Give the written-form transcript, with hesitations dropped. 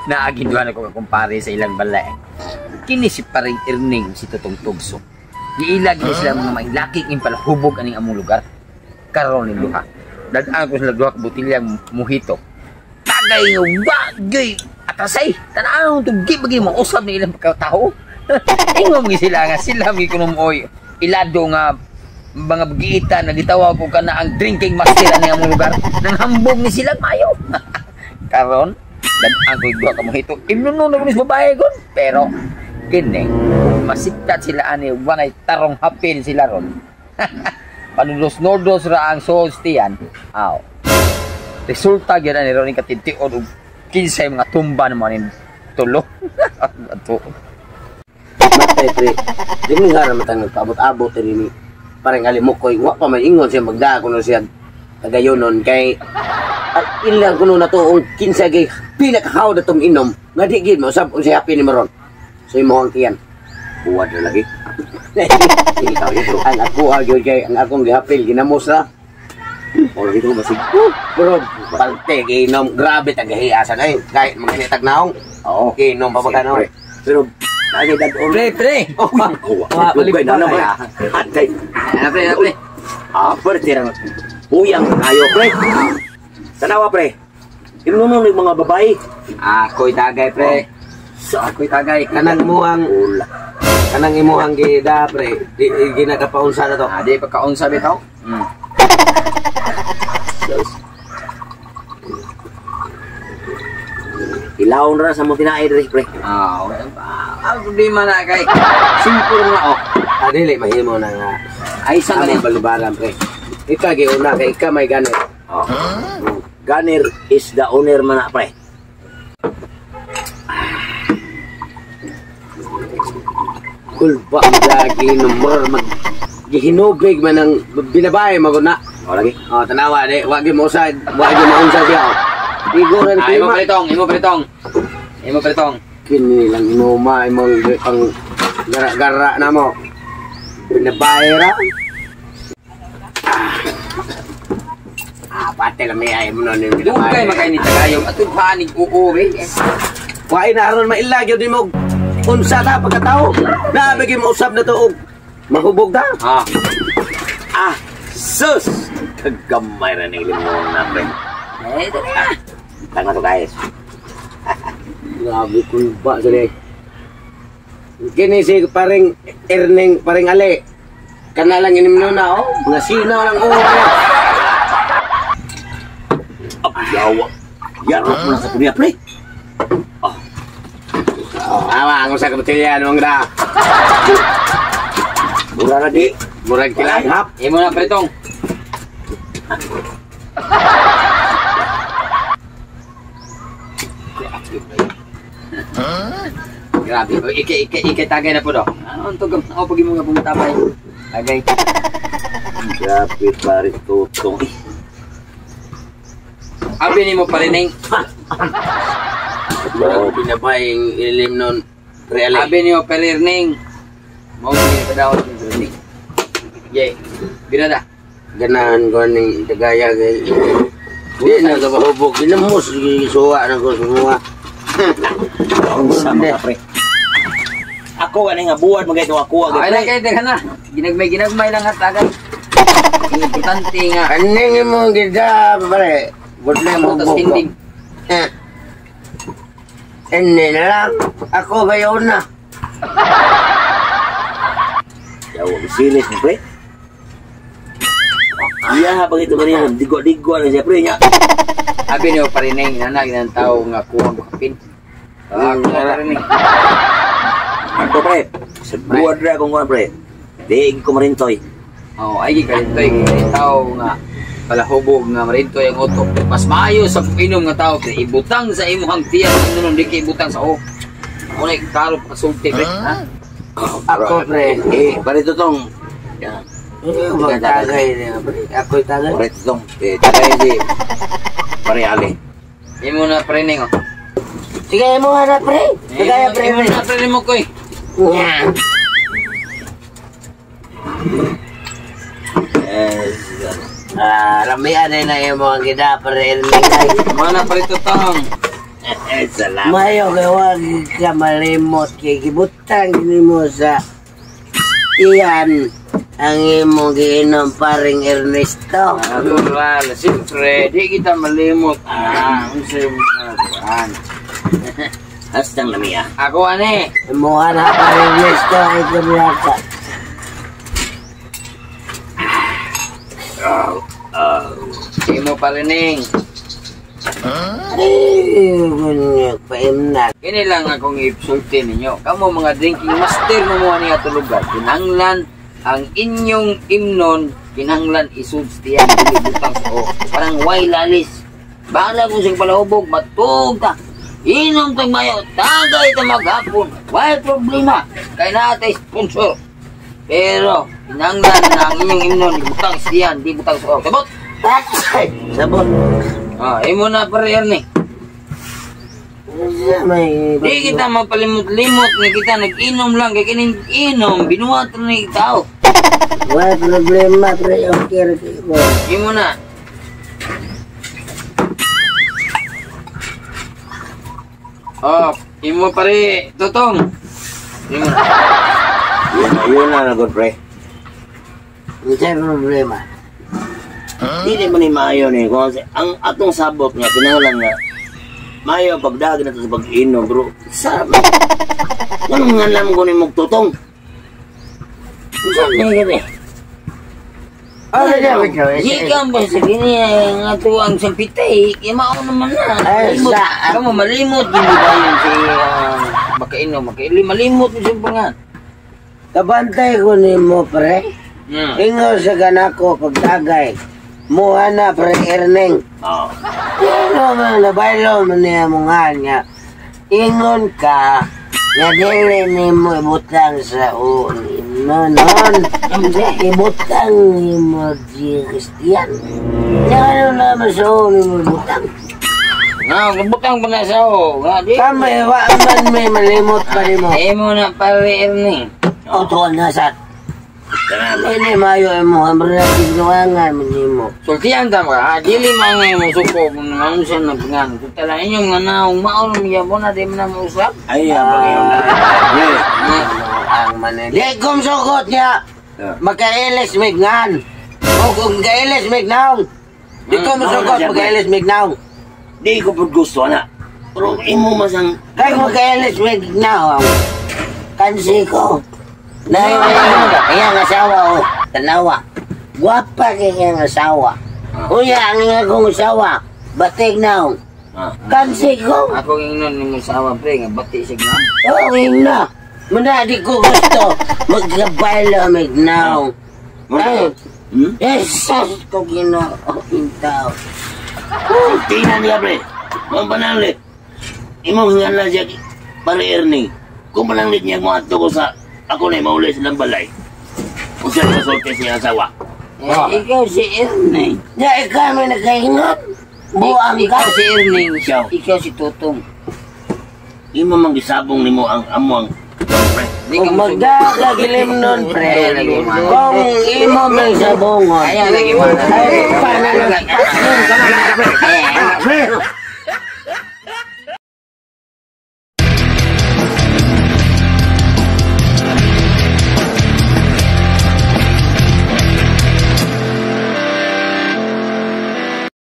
Naaginduhan ako kakumpare sa ilang balay. Kini si paring Erning si Tutong Tugso. Giila gini sila mga mailaki ng palahubog aning among lugar. Karon ning duha. Dadaan ko sila duha ka botilyang mojito. Tagay nga wagay atrasay. Tanaw tugi bagi mo usab ni ilang pagkatao. Ingon mga sila nga sila mga kunom oy ilado nga mga bagiitan na gitawag ko kana ang drinking master ani among lugar. Nang hambog ni sila mayo. Karon dadaan ko duha ka mojito. Imnuno na ko ni sa babae kon. Pero kini masikat sila ani wanay tarong hapin sila ron. Panudos-nodos ra ang soos tiyan. Aw. Resulta gyud ani ron katintion og kinsay mga tumba naman nin tulo. Ato. Matay pre. Di mo nga naman tang nagpaabot-abot rin ni parang alimukoy. Wa pa may ingon siya magdaa kuno siya tagayonon kay at ilang kuno na to og kinsa gay pinakahaw na tong inom nga di gid mo usab unsa happy ni maron. So imo ang tiyan. Buwad na lagi. Ikaw yun. Ang ako gyud kay ang akong gihapil ginamos ra. O lagi to basig. Bro, palte giinom grabe tagahiasan ay kahit mga nitag naong. Oo. Giinom pa ba kanaw? Pero ay dad-on. Pre, pre. Oh, balik na pa naman. Atay. Ano pre, ano, pre? Ah, pre, tirang. Huyang kayo, pre. Tanawa, pre. Inunon ng mga babae. Ako'y tagay, pre. Ako'y tagay. Kanang imuhang Ula. kanang imuhang gida pre, di ginakapaunsa na to. Ah, di pagkaunsa bitaw. Ilawon ra sa mga tinae diri, pre. Ah, okay. Ah, problema na kay. Simple na oh. Ah, dili mahimo na nga. Ay sa Among ganin. balubaran pre. Ika giuna kay ika may ganit. Oh. Gunner is the owner man na, pre. Kulba lagi number mag gihinubig man ang binabae maguna. O lagi. Oh, tanawa di wa gyud mo usad, wa gyud maunsa siya. Oh. Igo ra Ah, imo klima. palitong, imo palitong. Imo palitong. Kini lang inuma imong pang gara-gara na mo. Binabae ra. Ah, pati lang may ay mo nun yung Dugay binabae. makainit tagayom. Atong panig oo be. Waay na aron mailag yun mo. Unsa ta pagkatao. Naabigay mo usab na to og mahubog ta. Ah, Ah, sus! Kagamay ra ning limon na, pre. eh dali na. Tanga to, guys. Grabe kulba sila. Kini si paring Erning, paring Ali. Kana lang inimno na oh. Mga sinaw lang oh. Abyawa. Yarok mo na sa kunya, pre. Awa, ang usa ka botelya anong da. Mura na di. Murag kila. Hap. Imo na palitong. Grabe, o, ike ike ike tagay na po do. Ano ang tugam? Ako pag imo nga bumatapay. Tagay. Grabe, pare, tutong. Eh, Abi nimo parining. Murag binabaying ilim nun. Pre Ali. Abi nimo parirning. Mao ni kadawat ni parirning. Ye. Binada. Ganahan ko ning tagaya kay di na ka mahubog. Ginamos suwa na ko sumuha. Ang sama ka, pre. Ako gani nga buwad magay itong ako Ay pre. lang kay daghan na. Ginagmay ginagmay lang at tagay. Ang importante nga Kaning imong gida pare. Good na mo tas hinding. Eh. Hindi na lang. Ako gayon na. Yawa, silis mo, pre. Iya, pag ito kanina, digo-digo na siya, pre. Nya. Abi nimo parining nana ginang tao nga kuwang kapin. Ah, kuwang parining. Ako, pre. Sa buwad ra akong kuwan, pre. Di ko marintoy. Oh, ay gikalintoy kay tao nga palahubog nga marintoy ang utok. Mas maayo sa inom nga tao pre, ibutang sa imong tiyan nun di kay ibutang sa o. Ako na klaro pakasulti pre. Ha? Ako pre. Eh, pare tutong. Yan. Tagay niya pre. Ako'y tagay. Pare tutong. Eh, tagay si pare Ali. Imo na parining oh. Sige mo na pre. Tagay pre. Imo na pre mo koy. Nya. Eh, Ah, ramian na na yung mga gida pre. Mo na pre tutong. Salamat. Mayo kay wag ka malimot kay gibutang nimo sa iyan ang imong giinom, paring Ernesto. Natural, siyempre, di kita malimot. Ah, unsa yung mga kuan. Hastang lamiya. Ako ani. Imuha na, paring Ernesto, ay kamiyaka. Imo pa rin ning. Ay, gunyak, paimnak. Kini lang akong isulti ninyo. Kamo mga drinking master mo mo ani ato lugar. Kinahanglan ang inyong imnon, kinahanglan isudstiyan dili butang sa o. Parang way lalis. Bahala kung siyang palahubog, matug ta. Inom tag mayo, tagay ta maghapon. Way problema. Kay natay sponsor. Pero, kinahanglan na ang inyong imnon, ibutang siyan, di butang sa o. Sabot! Ay, sabot. Ah, imo na pare Ernie. Sa may. Di kita mapalimot-limot nga kita nag-inom lang kay kining inom binuhat ra ni tao. Wala problema, pre. Okay, ra kayo ko. Imo na. Oh, imo pare Totong. Imo na. Yun na na, good pre. Unsay problema? Dili man ni maayo ni kung ang atong sabot nga kinahanglan nga maayo pagdag na to sa pag-inom bro. Sarap. Anong nga alam ko ni Mugtutong? Unsa ni gabi? Oh, sige, sige. Gikan ba sa kini nga to ang sampitay, kay mao naman na. Ay, Malimot. sa- Kamo malimot gyud ba yun si makainom, makaili malimot mo sa pangan. Kabantay ko nimo, pre. Ingaw sa ganako pagdagay. Muha na, pre Erning. Oh. Sino man nabaylo man niya mo nga nga. Ingon ka nga dili nimo ibutang sa no non. Ibutang nimo di Christian. Nga ano naman sa uon nimo ibutang. Nga, butang pa na sa o. Nga, di. Kami wa man may malimot pa nimo. Imo na pare Ernie. O tuon na sa. Ini mayo imo hamra tignuangan man nimo. Sultian ta ka, ha? Dili man nga mo suko kung naunsa na pangan. Tutala inyong nga naong maon mo na di man na mausap. Ay, ang pag-inom na. Yeah. Nga, Ang manili. Di kong sukot niya. Makailis mignan. O kung kailis mignaw. Di ko musukot magkailis mignaw. Di ko pud gusto na. Pero imo masang Kay magkailis mignaw. Kansi ko. Kaya ang asawa o. Tanawa. Gwapa kay ang asawa. Uya ang akong asawa. Batig naw. Ah. Kansi ko. Ako ingnon nimo sawa pre nga bati siya nga. Oh, na. Muna di ko gusto magkabaylo mignaw. Ay, Jesus ko ginoo tao. Tingnan niya pre. Mga pananglit. Imo nga na siya pare Ernie. Kung pananglit niya mo ato ko sa ako na mauli silang balay. Usa ka sulti siya asawa. Eh, ikaw si Ernie. Ya, ikaw may nakaingon. Buang ka. Ikaw si Ernie. Ikaw. Ikaw si Tutong. Imo man gisabong nimo ang among pre. Di ka Kung musugot. magdagagilim nun, pre. Ayaw lagi man. Kung imo may sabongon. Ayaw lagi man. Ay, panalo. Pasnon ka na, pre.